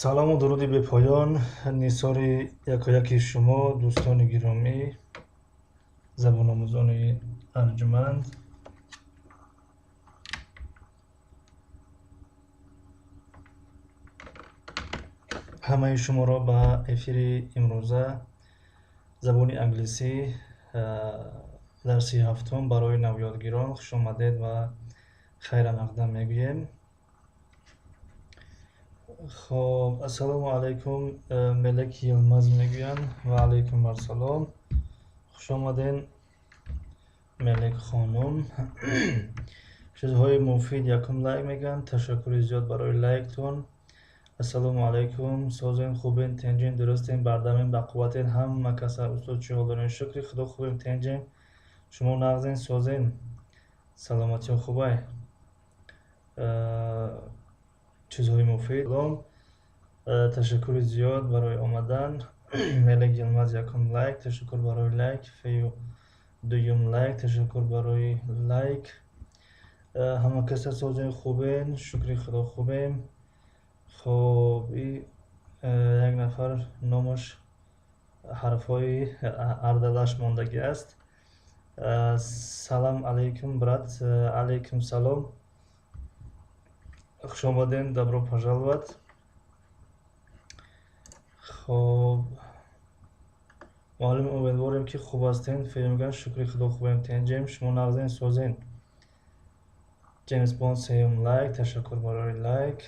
Салому дуруди бепоён нисори якояки шумо, дӯстони гиромӣ, забономӯзони арҷуманд. Ҳамаи шуморо ба эфири имрӯза забони англисӣ, дарси ҳафтум барои навёдгирон хушомадед ва хайрамақдам мегӯем. Хоб, ассалому алайкум, Мелек Йилмаз мегӯянд. Ва алайкум ассалом. Хушомаден, Мелек хонум. Чизҳои муфид якум лайк мегӯянд. Ташаккури зиёд барои лайктон. Ассалому алайкум, созен, хубен, тенҷен, дурустен, бардамен, бақувватен, ҳама каса. Устод, чӣ ҳол дорен? Шукри Худо, хубем, тенҷем. Шумо нағзен, созен, саломатиё хубай. Чизҳои муфид. Ташаккури зиёд барои омадан. Мелек Йилмаз якум лайк, ташаккур барои лайк. Фею дуюм лайк, ташаккур барои лайк. Ҳама каса созен, хубен, шукри Худо, хубем. Хоб, и як нафар номаш ҳарфҳои ардалаш мондагӣ аст. Салам алейкум, брат. Алейкум салом. Хушомаден, добро пожаловать. Хоб, муаллим, умедворем, ки хуб ҳастен. Фею мегӯянд, шукри Худо, хубем, тенҷем. Шумо нағзен, созен. Ҷеймс Бонд сеюм лайк, ташаккур барои лайк.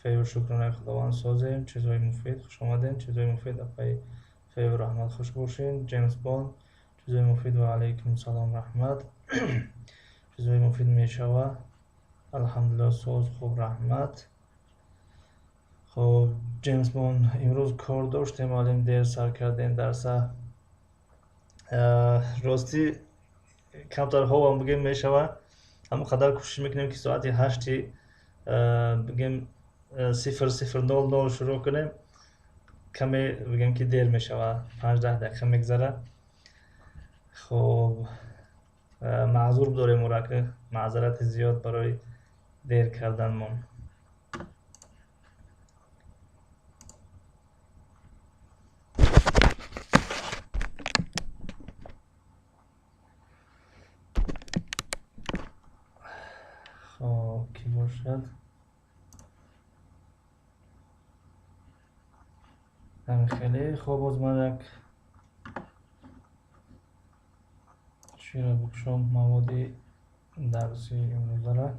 Фею, шукронаи Худованд, созем. Чизҳои муфид, хушомаден. Чизҳои муфид, апаи Фею, раҳмат, хуш бошен. Ҷеймс Бонд, чизҳои муфид, ва алайкум салом, раҳмат. Чизҳои муфид мешава. Алҳамдулиллоҳ, соз, хуб, раҳмат. Хоб, Ҷеймс Бонд, имрӯз кор доштем, муаллим, дер сар кардем дарса. Ростӣ камтар ҳовам бигем мешава. Ҳамон қадар кӯшиш мекунем, ки соати 8, бигем, 00:00 шурӯъ кунем. Каме бигем, ки дер мешава, 5-10 дақиқа мегзара. Хоб, маъзур дорем ӯра, ки маъзарати зиёд барои дер карданмон. Хоб, кӣ бошад? Ҳамин хеле. Хоб, боз ман як чиро бикушом, маводи дарси имрӯзара.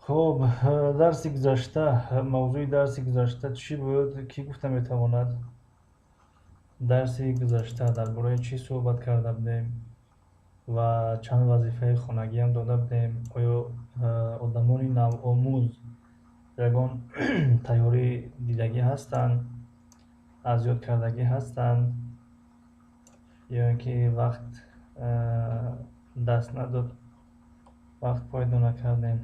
Хоб, дарси гузашта, мавзӯи дарси гузашта чӣ буд? Кӣ гуфта метавонад? Дарси гузашта дар бораи чӣ суҳбат карда будем ва чанд вазифаи хонагиам дода будем? Оё одамони навомӯз ягон тайёрӣ дидагӣ ҳастанд, аз ёд кардагӣ ҳастанд, ё ин ки вақт даст надод, вақт пайдо накардем?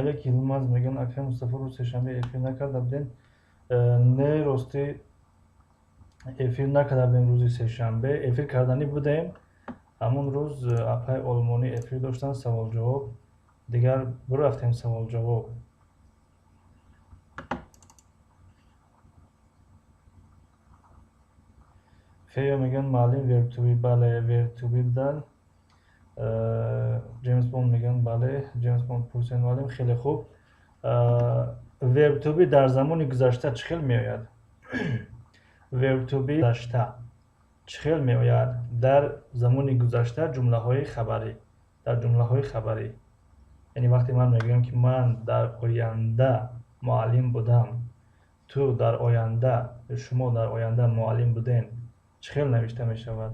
Мелек Йилмаз мегӯянд, акай Мустафо, рӯз сешанбе эфир накарда будем? Не, ростӣ эфир накарда будем рӯзи сешанбе. Эфир карданӣ будем. Ҳамон рӯз апай олмонӣ эфир доштанд, саволҷавоб. Дигар бирафтем саволҷавоб. Фея мегӯянд, муаллим verb to be. Бале, verb to be буданд. Ҷеймс Бонд мегӯянд, бале, Ҷеймс Бонд пурсед муаллим. Хеле хуб. Verb to be дар замони гузашта чӣ хел меояд? Verb to be гузашта чӣ хел меояд? Дар замони гузашта ҷумлаҳои хабарӣ. Дар ҷумлаҳои хабарӣ. Яъне вақте ман мегӯям, ки ман дар оянда муаллим будам, ту дар оянда, шумо дар оянда муаллим будем, чӣ хел навишта мешавад?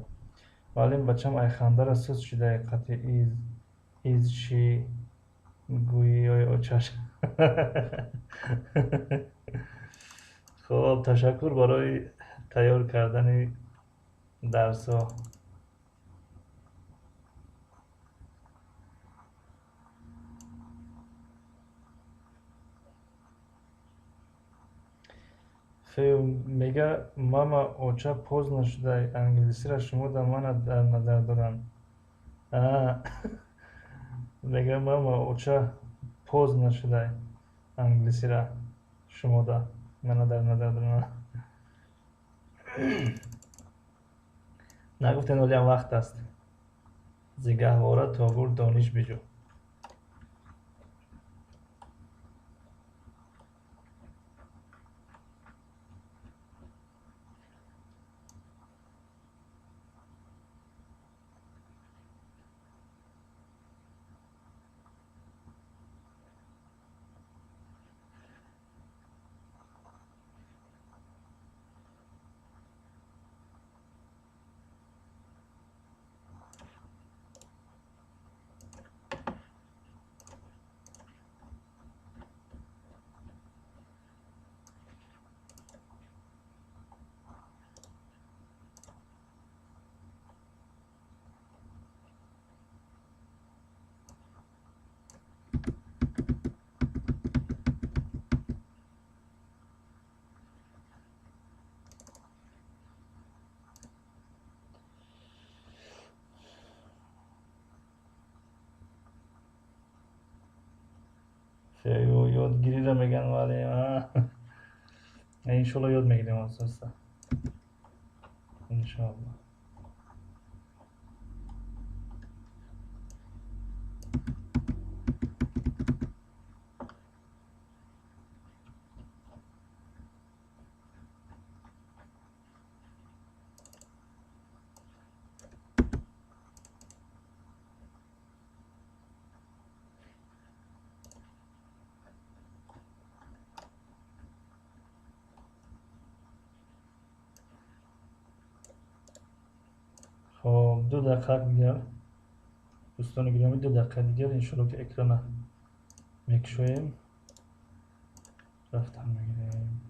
Муаллим, бачам айхандара суст шуда, қатъи из чӣ гӯӣ ой очаш. Хоб, ташаккур барои тайёр кардани дарсҳо. Фею мега, мама оча поздно шуда, англисира шумо да мана дар назар доранд. Мега, мама оча поздно шуда, англисира шумо да мана дар назар доранд. Нагуфтен, олиам вақт аст. Зи гаҳвора то гур дониш биҷӯ. Ёдгириро мегӯянд, вале иншоалло ёд мегирем оста. Иншоалло. Хоб, 2 дақиқа дигар, дӯстони гиромӣ, 2 дақиқа дигар иншоалло, ки экрана мекушоем, рафтан мегирем.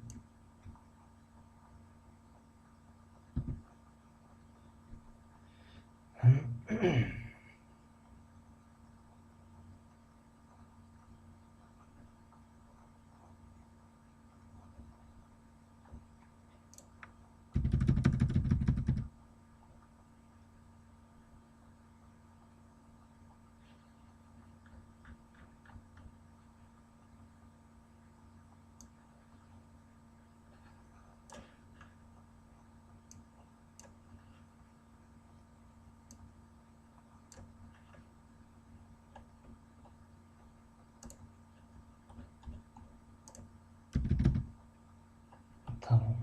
Тамом.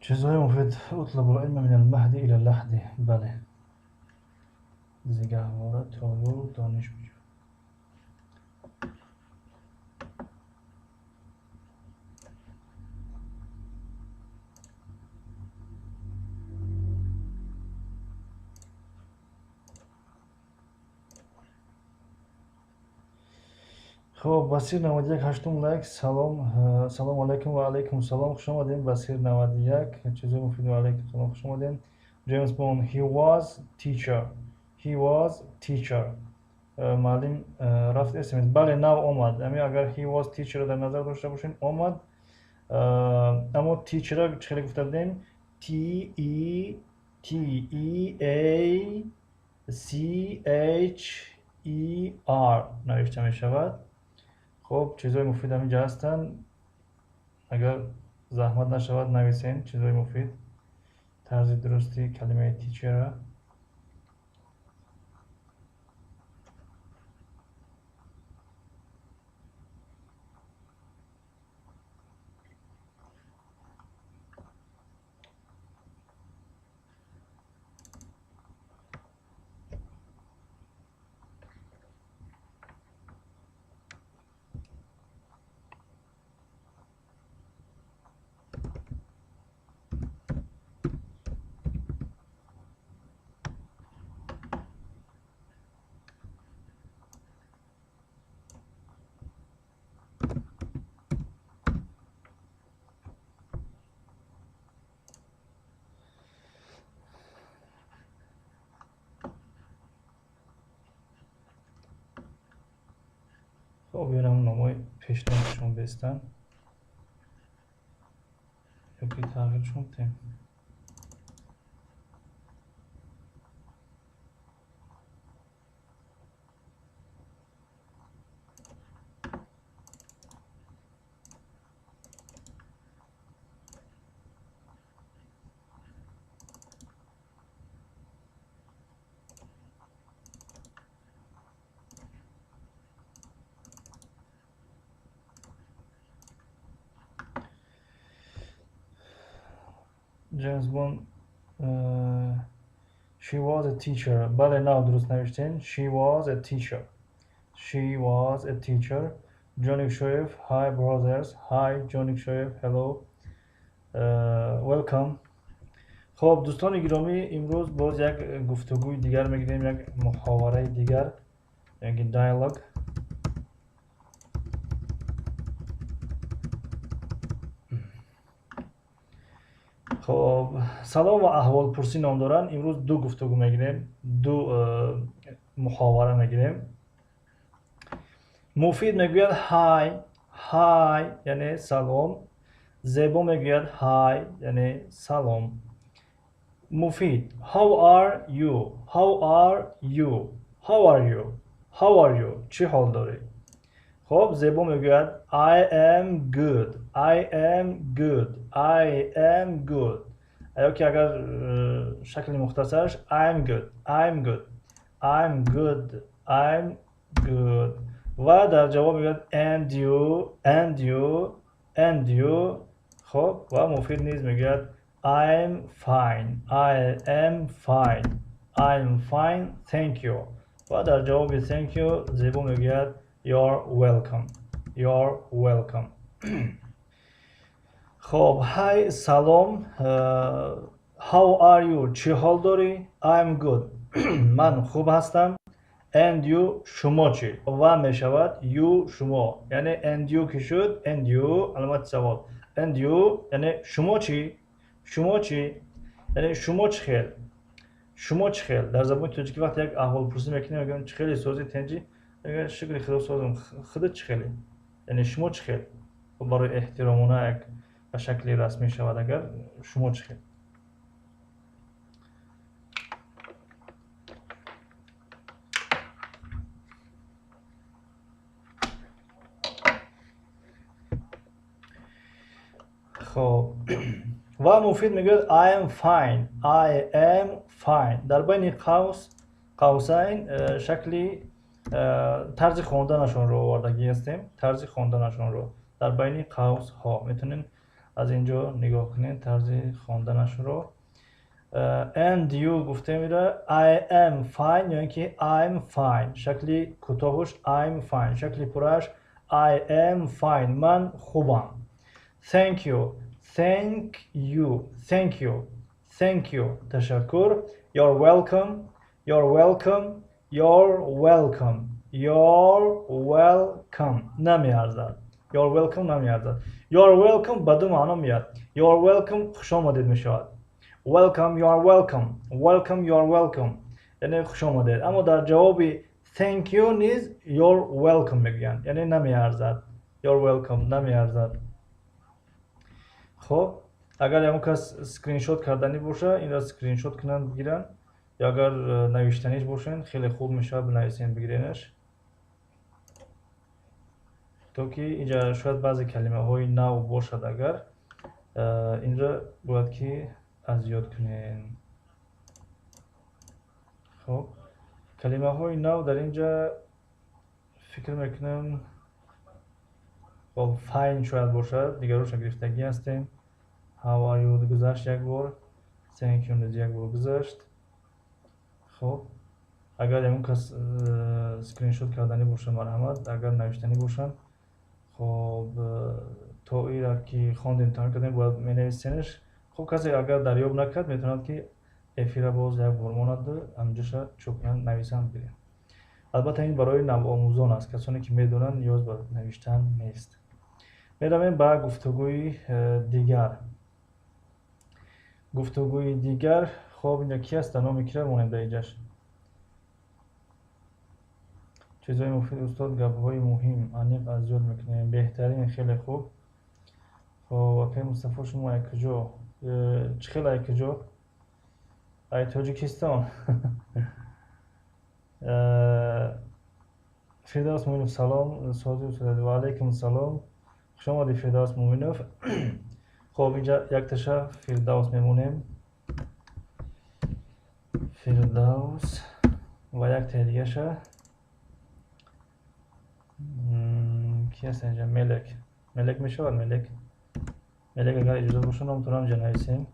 Чизҳои муфид. Утлубу илма мин алмаҳди ила лаҳди. Бале, зи гаҳвора то гур дониш биҷӯ. Хоб, Басир 91, ҳаштум лайк. Салом, салому алайкум. Ва алайкум салом, хуш омадем, Басир 91. Чизои муфид. Ва алайкум салом, хуш омадем. Ҷеймс Бонд, he was teacher, he was teacher. Муаллим, рафт смс. Бале, нав омад. Ами агар he was teacher дар назар дошта бошем, омад. Аммо teacher чӣ хеле гуфта будем? T E T E A C H E R навишта мешавад. Хоб, чизҳои муфид ҳаминҷа ҳастанд. Агар заҳмат нашавад, нависем чизҳои муфид, тарзи дурусти калимаи teacher. Хоб, ёрам номҳои пешниҳодшон бестанд ёки тағйиршон диҳем. Ҷеймс Бонд, she was a teacher. Бале, нав дуруст навиштем. She was a teacher, she was a teacher. Ҷоник Шоев, hi brothers. Hi, Ҷоник Шоев, hello, welcome. Хоб, дӯстони гиромӣ, имрӯз боз як гуфтугӯи дигар мегирем, як муҳовараи дигар, яки диалог. Хоб, салом ва аҳволпурсӣ ном доранд. Имрӯз ду гуфтугӯ мегирем, ду муҳовара мегирем. Муфид мегӯяд hi, hi, яъне салом. Зебо мегӯяд hi, яъне салом. Муфид: how are you, how are you, how are you, how are you, чӣ ҳол дорӣ? Хоб, Зебо мегӯяд I am good, I am good, I am good. Ёки агар шакли мухтасараш I'm good, I'm good, I'm good, I'm good. Ва дар ҷавоб мегӯяд and you, and you, and you. Хоб, ва Муфид низ мегӯяд I'm fine, I am fine, I'm fine, thank you. Ва дар ҷавоби thank you Зебо мегӯяд you're welcome, you're welcome. Хоб, hi, салом. How are you, чӣ ҳол дорӣ? I'm good, ман хуб ҳастам. And you, шумо чӣ? Ва мешавад you, шумо, яъне and you ки шуд, and you аломати савол, and you яъне шумо чӣ, шумо чӣ, яъне шумо чӣ хел, шумо чӣ хел. Дар забони тоҷикӣ вақте як аҳволпурсӣ мекунем, мегӯям чӣ хеле, сози, тенҷӣ? Мегӯяд шукри Худо, созам, худат чӣ хеле? Яъне шумо чӣ хел. Барои эҳтиромона як ба шакли расмӣ шавад агар, шумо чӣ хел. Хоб, ва Муфид мегӯяд I am fine, I am fine. Дар байни қавс, қавсайн, шакли тарзи хонданашонро овардагӣ ҳастем. Тарзи хонданашонро дар байни қавсҳо метавонем аз ин ҷо нигоҳ кунем, тарзи хонданашро. And you гуфтем ира I am fine ё ин ки I'm fine. Шакли кӯтоҳуш I'm fine, шакли пуррааш I am fine, ман хубам. Thank you, thank you, thank you, thank you, ташаккур. You're welcome, you're welcome, you're welcome. You're welcome намеарзад. You're welcome намеарзад. You're welcome ба ду маъно меяд. You're welcome хушомадед мешавад. Welcome, you are welcome. Welcome, you are welcome. Яъне хушомадед. Аммо дар ҷавоби thank you низ you're welcome мегӯянд. Яъне намеарзад. You're welcome намеарзад. Хоб, агар ягон кас скриншот карданӣ боша, инро скриншот кунанд, бигиранд. Ё агар навиштаниш бошанд, хеле хуб мешавад бинависем, бигиренаш. То ки инҷа шояд баъзе калимаҳои нав бошад, агар инро бояд ки аз ёд кунем. Хоб, калимаҳои нав дар инҷа фикр мекунам, хоб, fine шояд бошад, дигароша гирифтагӣ ҳастем. How are you гузашт як бор, thank you низ як бор гузашт. Хоб, агар ягон кас скриншот карданӣ бошад, марҳамат, агар навиштанӣ бошанд, хоб, то ира ки хондем, тамом кардем, бояд менависенаш. Хоб, касе агар дарёб накард, метавонад ки эфира боз як бор монаду ҳамҷоша чӯкунанд, нависанд, бигирем. Албатта, ин барои навомӯзон аст, касоне ки медонанд, ниёз ба навиштан нест. Меравем ба гуфтугӯи дигар. Гуфтугӯи дигар. Хоб, инҷа ки ҳаста, номи кира монем дар инҷаш? Чизҳои муфид, устод, гапҳои муҳим аниқ аз ёд мекунем. Беҳтарин, хеле хуб. Хоб, акаи Мустафо, шумо ай куҷо? Чӣ хел ай куҷо? Ай Тоҷикистон. Фирдавс Муъминов, салом, сози устод. Ва алайкум салом. Хуш омадӣ, Фирдавс Муъминов. Хоб, инҷа якташа Фирдавс мемонем. Фирдавс ва яктаи дигаша ки ҳаст инҷа? Мелек. Мелек мешавад, Мелек. Мелек, агар иҷозат боша, номтонро инҷа нависем.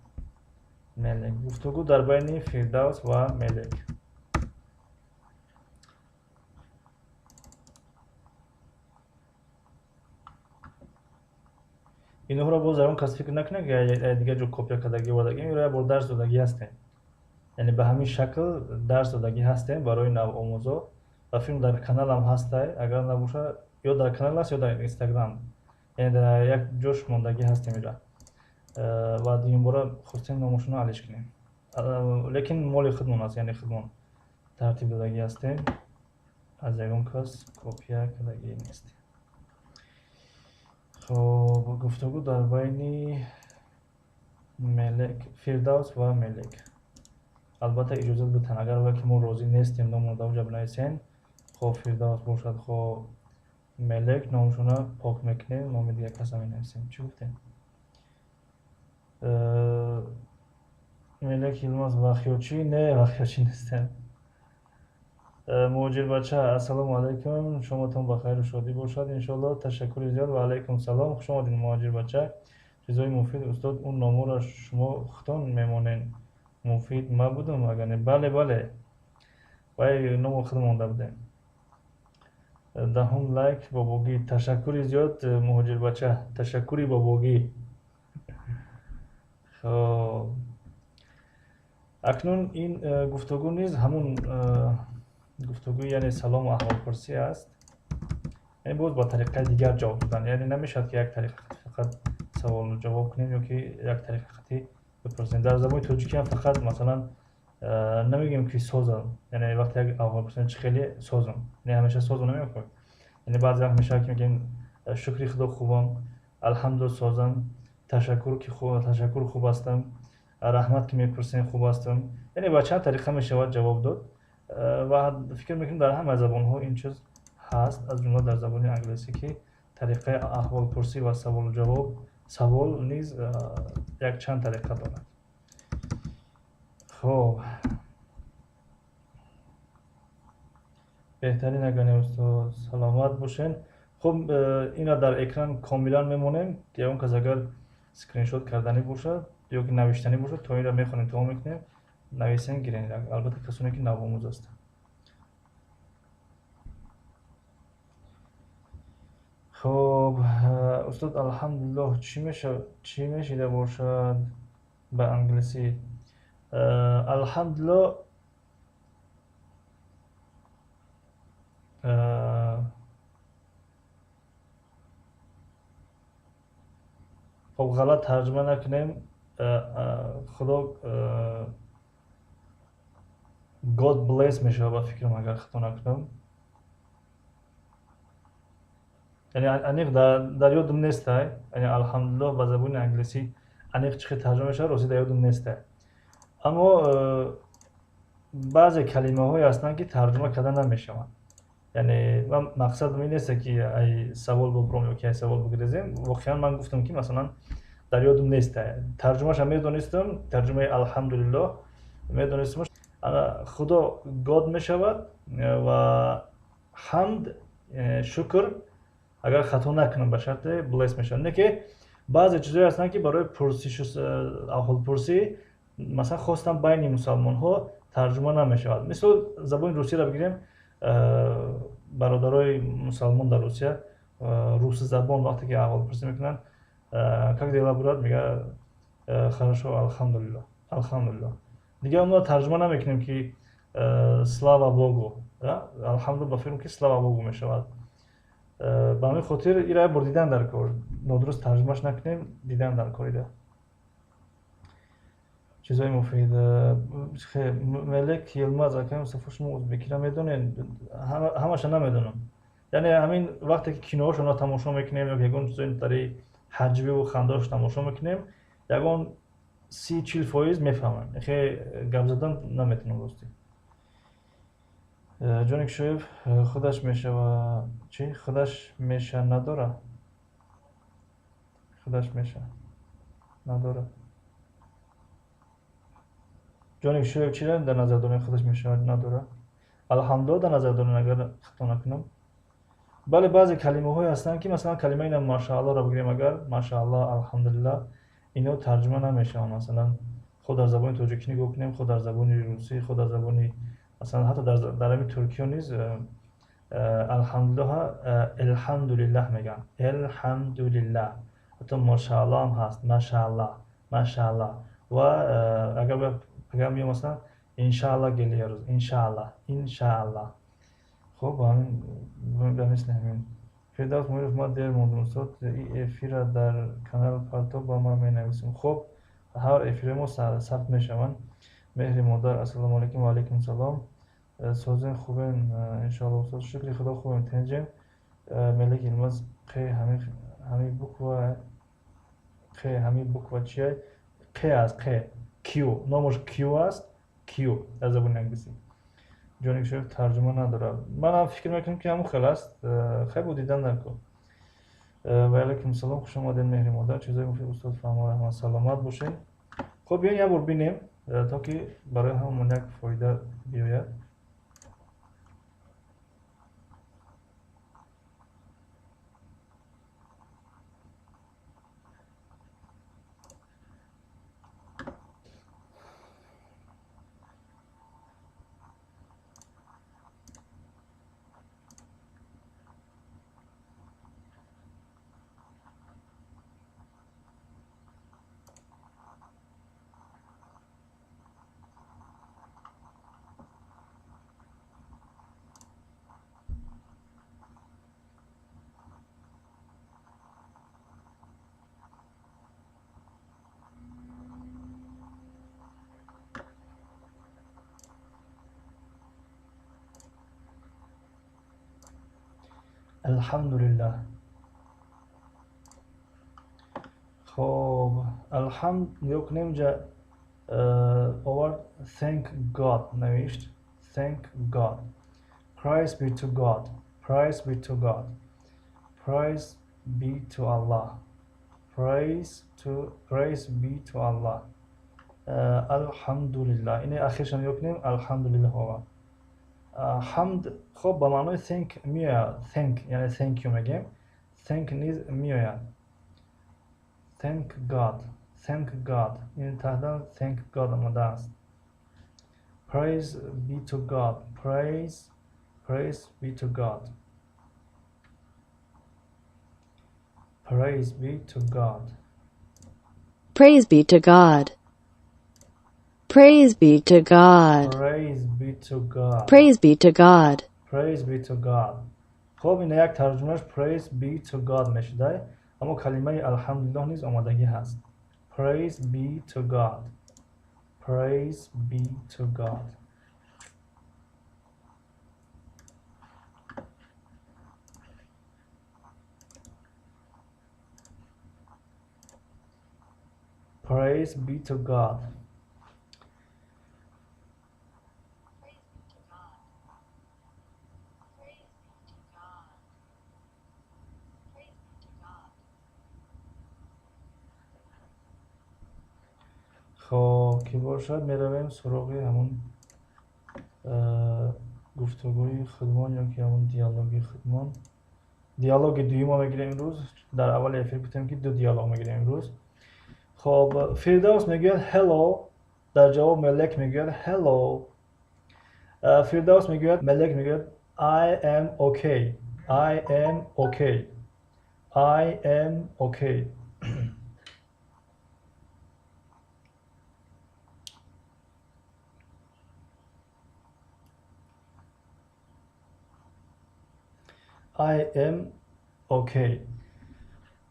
Мелек. Гуфтугӯ дар байни Фирдавс ва Мелек. Инҳоро боз ягон кас фикр накунад, ки дигар ҷо копия кардагӣ овардагӣ. Инро як бор дарс додагӣ ҳастем. Яъне ба ҳамин шакл дарс додагӣ ҳастем барои навомӯзо. Ва филм дар каналам ҳастай, агар набоша, ё дар канал аст, ё дар Инстаграм. Яъне дар як ҷош мондагӣ ҳастем ира. Ва дуюмбора хостем номошонро алиш кунем. Лекин моли худмон аст, яъне худмон тартиб додагӣ ҳастем. Аз ягон кас копия кардагӣ нест. Хоб, гуфтугӯ дар байни Мелек, Фирдавс ва Мелек. Албатта, иҷозат битан, агар вай ки мо розӣ нестем, номро дар онҷа бинависем. Хоб, Фирдавс бошад, хоб, Мелек, номшонро пок мекунем, номи дигар каса менависем. Чӣ гуфтем? Мелек Йилмаз вахёчӣ? Не, вахёчӣ нестем. Муҳоҷирбача, ассалому алайкум, шоматон ба хайру шодӣ бошад, иншоалло. Ташаккури зиёд, ва алайкум салом. Хуш омадед, муҳоҷирбача. Чизҳои муфид, устод, он номҳоро шумо худтон мемонед. Муфид ма будум, агар не. Бале, бале. Вай номо худ монда будем. Даҳум лайк бобогӣ. Ташаккури зиёд, муҳоҷирбача. Ташаккури бобогӣ. Хоб. Акнун ин гуфтугӯ низ ҳамун гуфтугӯ, яъне салому аҳволпурсӣ аст. Яъне боз ба тариқаи дигар ҷавоб додан. Яъне намешавад, ки як тариқа фақат саволро ҷавоб кунем ё ки як тариқа хатӣ бипурсем. Дар забони тоҷикӣ ҳам фақат масалан намегӯем, ки созам. Яъне вақте як аҳволпурсем, чӣ хеле созам. Яъне ҳамеша созам намекунем. Яъне баъзе вақт мешавад, ки мегӯем шукри худо хубам, алҳамдулилла созам, ташаккур ки ташаккур хуб ҳастам, раҳмат ки мепурсем, хуб ҳастам. Яъне ба чанд тариқа мешавад ҷавоб дод. Ва фикр мекунем, дар ҳама забонҳо ин чиз ҳаст, аз ҷумла дар забони англисӣ, ки тариқаи аҳволпурсӣ ва саволу ҷавоб, савол низ якчанд тариқа дорад. Хоб, беҳтарин агане, устод, саломат бошен. Хуб, ина дар экран комилан мемонем. Ягон кас агар скриншот карданӣ бошад ё ки навиштанӣ бошад, то инро мехонем, тамом мекунем, нависен, гирен. Албатта, касоне ки навомӯз ҳастанд. Хоб, устод, алҳамдулиллоҳ чӣ мешида бошад ба англисӣ? Алҳамдулиллоҳ. Хоб, ғалат тарҷума накунем. Худо, God bless мешавад, ба фикрам, агар хато накунам. Яъне аниқ дар ёдам нестай. Яъне алҳамдулиллоҳ ба забони англисӣ аниқ чӣ хел тарҷума мешавад, ростӣ дар ёдам нестай. Аммо баъзе калимаҳое ҳастанд, ки тарҷума карда намешаванд. Яъне ман мақсадам ин нест, ки ай савол бубурам ё ки ай савол бигрезем. Воқеан ман гуфтам, ки масалан дар ёдам нестай. Тарҷумаша медонистам, тарҷумаи алҳамдулиллоҳ медонистам. Худо God мешавад ва ҳамд, шукр, агар хато накунам, ба шарте bless мешавад. Не ки баъзе чизҳое ҳастанд, ки барои пурсишу аҳволпурсӣ, масалан, хостан байни мусалмонҳо тарҷума намешавад. Мисол, забони русияро бигирем, бародарои мусалмон дар Русия, русзабон, вақте ки аҳволпурсӣ мекунанд, «Как дела, брат?» мега, «Хорошо, алҳамдулиллоҳ, алҳамдулиллоҳ». Дигар онро тарҷума намекунем, ки слава богу. Алҳамдулиллоҳ, ба фикрам, ки слава богу мешавад. Ба ҳамин хотир ира як бор дидан дар кор, нодуруст тарҷумаш накунем, дидан дар кор ида. Чизои муфид. Мелек Йилмаз: «Акай Мустафо, шумо узбекиро медонед?» Ҳамаша намедонам. Яъне ҳамин вақте ки киноҳошонро тамошо мекунем ё ягон чизои тари ҳаҷвиву хандаош тамошо мекунем, ягон 30-40% мефаҳмам. Хе гап задан наметавонам, ростӣ. Ҷони Кишоев: «Худаш мешава чӣ? Худаш меша надора, худаш меша надора». Ҷони Кишоев, чиро дар назар дорем, худаш мешавад надора? Алҳамдулилла дар назар дорем, агар хато накунам. Бале, баъзе калимаҳое ҳастанд, ки масалан калимаи ина машааллоҳро бигирем, агар машааллоҳ, алҳамдулилла, ино тарҷума намешаванд. Масалан, худ дар забони тоҷикӣ нигоҳ кунем, худ дар забони русӣ, худ дар забони, масалан, ҳатто дар ҳамин туркиё низ алҳамдулиллоҳ элҳамдулиллаҳ мегӯянд, элҳамдулиллаҳ. Ҳатто мошааллоҳ ҳам ҳаст, машааллоҳ, машааллоҳ. Ва агар меём, масалан, иншааллоҳ geliyoruz, иншааллоҳ, иншааллоҳ. Хуб, ба мисли ҳамин. Фирдавс Муиров: «Ман дер мондам, устод, и эфира дар канал парто, ба ман менависем». Хуб, ҳар эфири мо сабт мешаванд. Меҳри модар: «Ассалому алайкум». Ва алайкум салом. «Созен, хубен?» Иншоалло, устод, шукри худо, хубем, тинҷем. Мелек Йилмаз: «Қ ҳами буква, қ ҳами буква чия?» Қ аст, қ, Q, номаш Q аст, Q дар забони англисӣ. Ҷоникшоев: «Тарҷума надорад». Манам фикр мекунам, ки ҳамон хел аст. Хай, бо дидан накун. Ва алайкум салом, хуш омадед, меҳри модар. Чизои муфид, устод, фаҳмо, раҳмат, саломат бошед. Хуб, биён як бор бинем, то ки барои ҳамамон як фоида биёяд. Алҳамдулиллаҳ. Хоб, алҳамд нигоҳ кунем, ҷа овард, thank God навишт, thank God, praise be to God, praise be to God, praise be to Allah, praise be to Allah. Алҳамдулиллаҳ, ини ахирша нигоҳ кунем, алҳамдулиллаҳ овард. Ҳамд, хоб, ба маънои thank меояд, thank яъне thank you мегӯем, thank низ меояд. Thank God, thank God, ин таҳта thank God омадааст. Praise be to God, praise be to God, praise be to God. Praise be to God. Praise be to God. Praise be to God. Praise be to God. Praise be to God. Хуб, ина як тарҷумааш praise be to God мешудай, аммо калимаи алҳамдулиллоҳ низ омадагӣ ҳаст. Praise be to God. Praise be to God. Praise be to God. Хоб, ки бошад, меравем суроғи ҳамун гуфтугӯи худмон ё ки ҳамун диалоги худмон. Диалоги дуюмо мегирем имрӯз. Дар аввали эфир гуфтем, ки ду диалог мегирем имрӯз. Хоб, Фирдавс мегӯяд hello, дар ҷавоб Мелек мегӯяд hello. Фирдавс мегӯяд, Мелек мегӯяд I am okay. I am okay. I am okay. I am okay.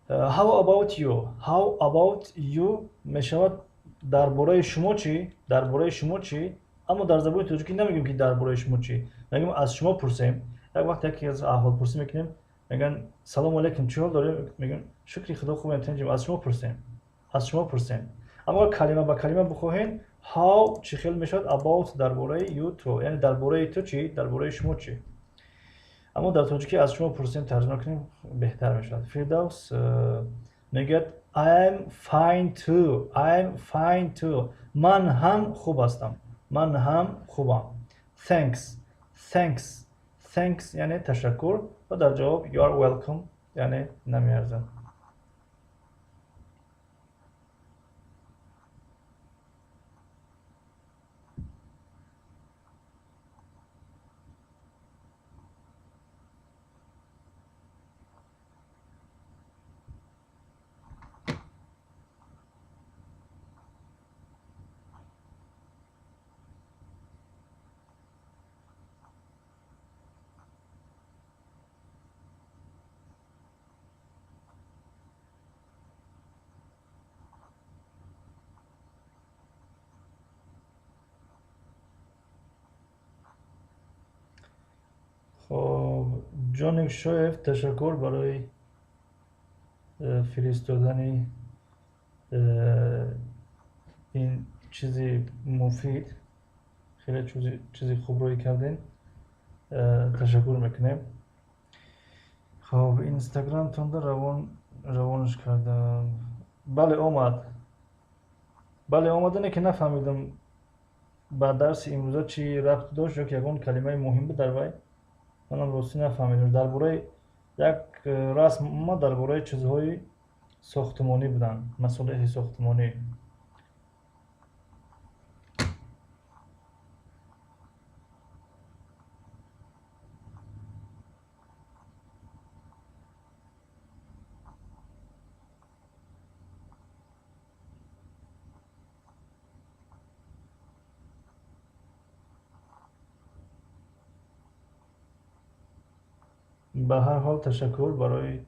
How about you? How about you мешавад дар бораи шумо чӣ? Дар бораи шумо чӣ? Аммо дар забони тоҷикӣ намегӯем, ки дар бораи шумо чӣ. Мегӯем аз шумо пурсем. Як вақт яке аз аҳволпурсӣ мекунем, мегӯянд салому алайкум, чӣ ҳол дорем? Мегӯем шукри худо хубем, тинҷем. Аз шумо пурсем. Аз шумо пурсем. Аммо калима ба калима бихоҳем, how чӣ хел мешавад, about дар бораи, you ту, яъне дар бораи ту чӣ? Дар бораи шумо чӣ? Аммо дар тоҷикӣ аз шумо пурсем тарҷума кунем беҳтар мешавад. Фирдавс мегӯяд I'm fine too. I'm fine too. Ман ҳам хуб ҳастам. Ман ҳам хубам. Thanks. Thanks. Thanks яъне ташаккур ва дар ҷавоб you are welcome яъне намеарзад. Хоб, Ҷоник Шоев, ташаккур барои фиристодани ин чизи муфид. Хеле чизи хуб рӯй кардем. Ташаккур мекунем. Хоб, инстаграмтонда равонаш кардам. Бале, омад. Бале, омадане ки нафаҳмидам ба дарси имрӯза чӣ рабт дошт ё ки ягон калимаи муҳим буд дар вай. Манам ростӣ нафаҳмидам. Дар бораи як расм омад, дар бораи чизҳои сохтмонӣ буданд, масолеҳи сохтмонӣ. Ба ҳар ҳол ташаккур барои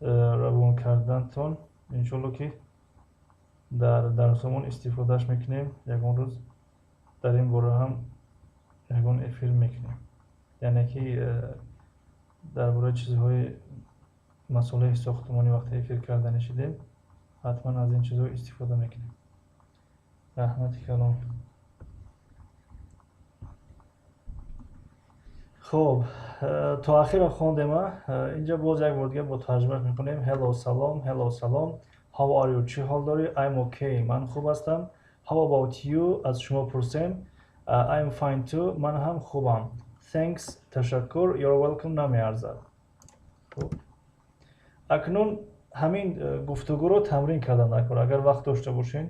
равон кардантон. Иншолло ки дар дарсомон истифодааш мекунем. Ягон рӯз дар ин бора ҳам ягон эфир мекунем, яъне ки дар бораи чизҳои масолеҳи сохтмонӣ вақте эфир карданӣ шудем, ҳатман аз ин чизҳо истифода мекунем. Раҳмати калом. Хоб, то ахира хондем. Инҷа боз як бор дига бо тарҷумаш мекунем. Hello салом, hello салом. How are you? Чӣ ҳол дорӣ? I'm okay. Ман хуб ҳастам. How about you? Аз шумо пурсем. I'm fine too. Ман ҳам хубам. Thanks, ташаккур. You're welcome, намеарзад. Хуб, акнун ҳамин гуфтугӯро тамрин кардан накор. Агар вақт дошта бошем,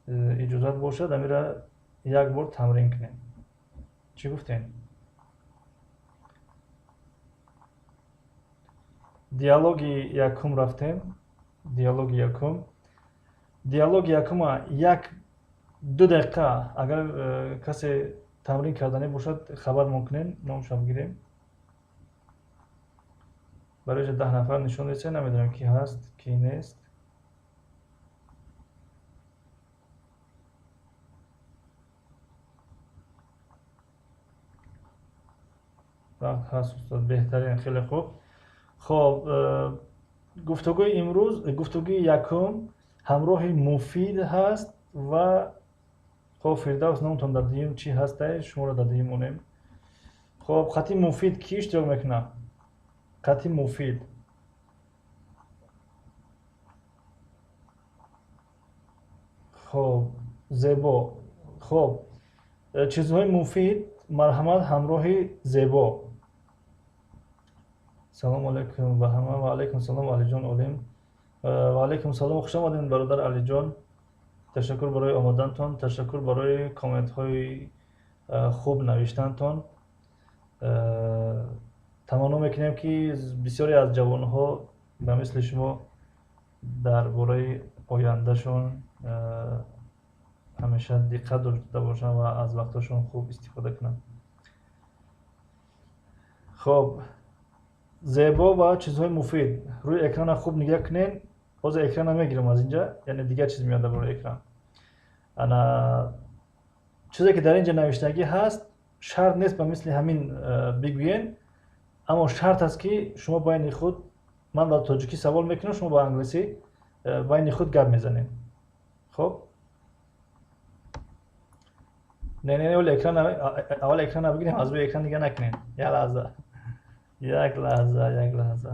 иҷозат бошад, амира як бор тамрин кунем. Чӣ гуфтем? Диалоги якум рафтем. Диалоги якум. Диалоги якума як ду дақиқа агар касе Тамрин кардане бошад, хабармон кунем, номашам бигирем. Барои 10 нафар нишон десен, намедонам ки ҳаст, ки нест. Вақт ҳаст, устод, беҳтарин, хеле хуб. Хоб, гуфтугӯи имрӯз, гуфтугӯи якум ҳамроҳи Муфид ҳаст ва хоб, Фирдавс, номтон дар дуюм чӣ ҳастай? Шуморо дар дуюм монем. Хоб, хати Муфид кӣ иштирок мекунад? Хати Муфид. Хоб, Зебо. Хоб, чизҳои муфид, марҳамат, ҳамроҳи Зебо. Салом алейкум ба ҳама. Ва алейкум салом, Алиҷон Олим. Ва алейкум салом, хуш омадед, бародар Алиҷон. Ташаккур барои омадантон, ташаккур барои комментҳои хуб навиштантон. Таманно мекунем, ки бисёре аз ҷавонҳо ба мисли шумо дар бораи ояндашон ҳамеша диққат дошта бошанд ва аз вақташон хуб истифода кунанд. Хоб, Зебо ва чизҳои муфид, рӯи экрана хуб нигоҳ кунед. Ҳозир экрана мегирам аз инҷа, яъне дигар чиз меояд дар рӯи экран. Ана чизе ки дар инҷа навиштагӣ ҳаст, шарт нест ба мисли ҳамин бигӯен, аммо шарт аст, ки шумо байни худ, ман ба тоҷикӣ савол мекунам, шумо ба англисӣ байни худ гап мезанед. Хоб, не, не, не, экран, аввал экрана бигирем, аз рӯи экран нигоҳ накунед. Як лаҳза, як лаҳза, як лаҳза,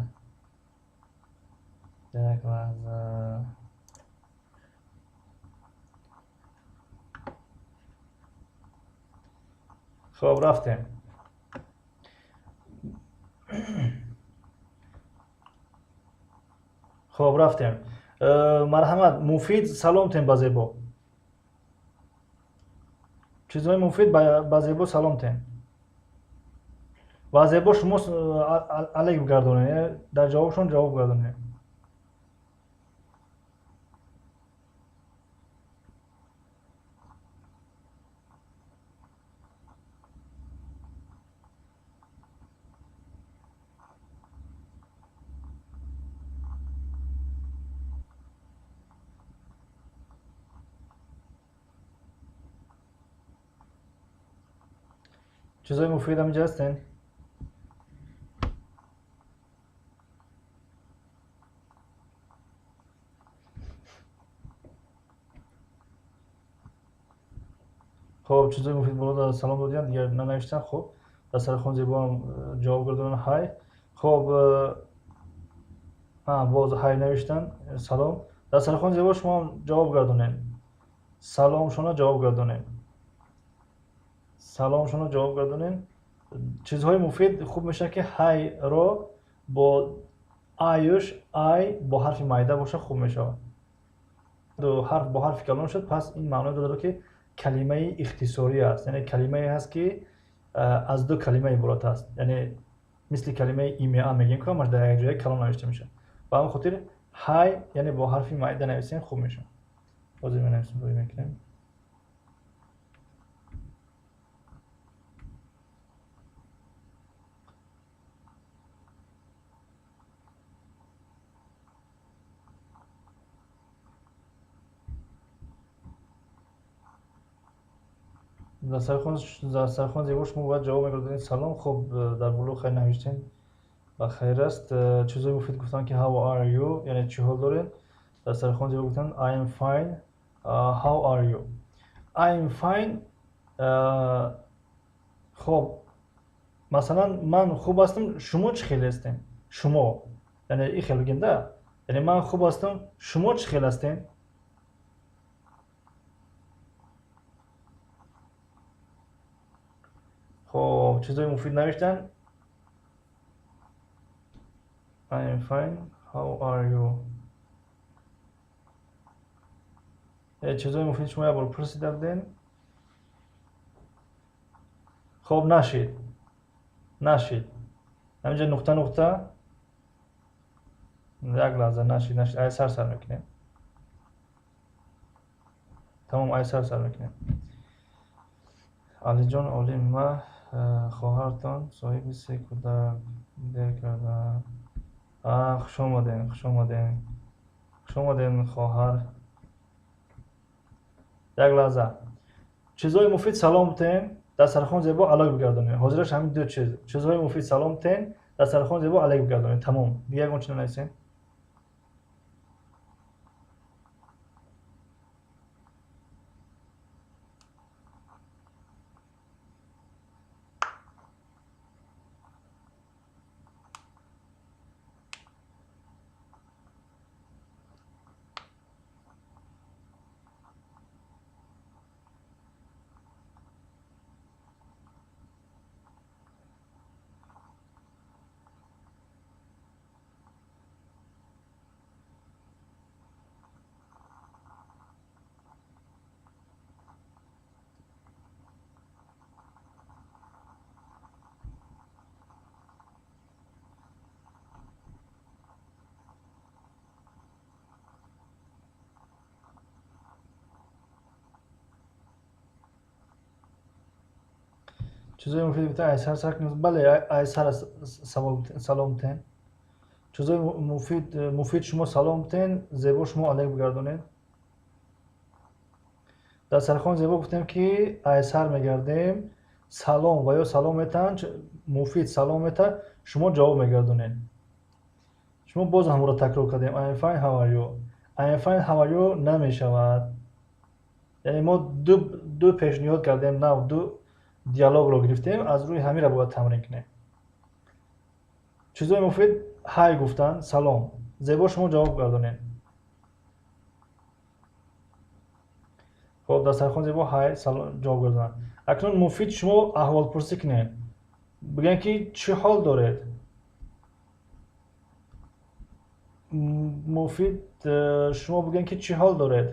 як лаҳза. Хоб, рафтем. Хоб, рафтем. Марҳамат, Муфид, салом тем ба Зебо. Чизҳои муфид, ба Зебо салом тем ва Зебо шумо алейк гардонед, дар ҷавобшон ҷавоб гардонед. Чизҳои муфид ҳаминҷа ҳастен? Хоб, чизҳои муфид боло салом додиянд, дигар нанавиштан. Хоб, дар сари Зебоам ҷавоб гардонанд. Ҳай. Хоб, боз ҳай навиштан, салом. Дар сари Зебо шумо ҷавоб гардонед, саломшона ҷавоб гардонед, саломшонро ҷавоб гардонед. Чизҳои муфид, хуб мешавад, ки ҳайро бо аюш, ай бо ҳарфи майда боша, хуб мешавад. Ҳарф бо ҳарфи калон шуд, пас ин маъно дорад, ки калимаи ихтисорӣ аст, яъне калимае ҳаст, ки аз ду калима иборат аст, яъне мисли калимаи имя мегӯем, ки ҳамаш дар як ҷоя калон навишта мешавад. Ба ҳамин хотир ҳай, яъне бо ҳарфи майда нависем, хуб мешавад. Ҳозир менависем, рӯй мекунем. Дастархон Зебо, шумо бояд ҷавоб мегардонед салом. Хоб, дар боло хайр навиштем, ба хайр аст. Чизҳои муфид гуфтанд, ки how are you, яъне чӣ ҳол доред. Дастархон Зебо гуфтанд I am fine, how are you? I am fine. Хоб, масалан, ман хуб ҳастам, шумо чӣ хел ҳастем? Шумо, яъне и хел бигем да, яъне ман хуб ҳастам, шумо чӣ хел ҳастем? Хоб, чизҳои муфид навиштан I am fine, how are you? Чизҳои муфид, шумо як бор пурсида будем. Хоб, нашид, нашид. Ҳаминҷа нуқта, нуқта. Як лаҳза, нашид, нашид. Ай сар сар мекунем. Тамом, ай сар сар мекунем. Алиҷон Олим, ма хоҳартон соҳиби се кӯдак дер кардам. Хуш омадем, хуш омадем, хуш омадем, хоҳар. Як лаҳза. Чизҳои муфид салом тен, дастархон зебо алак бигардонед. Ҳозираш ҳамин ду чиз. Чизҳои муфид салом тен, дастархон зебо алак бигардонед. Тамом. Дигар ягон чиз нанависем. Чизҳои муфид гуфтан айсар сар кунед. Бале, айсар салом тен. Чизҳои муфид шумо салом тен, зебо шумо алайк бигардонед. Дастархон зебо гуфтем ки айсар мегардем, салом ва ё салом метан, муфид салом мета, шумо ҷавоб мегардонед. Шумо боз ҳамонро такрор кардем. I am fine, how are you? I am fine, how are you намешавад. Яъне мо ду пешниҳод кардем, нав ду диалогро гирифтем, аз рӯи ҳаминро бояд тамрин кунем. Чизҳои муфид ҳай гуфтан, салом. Зебо шумо ҷавоб гардонед. Хоб, дастархон зебо ҳай салом ҷавоб гардонанд. Акнун муфид шумо аҳволпурсӣ кунед. Бигӯянд ки чӣ ҳол доред? Муфид шумо бигӯянд ки чӣ ҳол доред?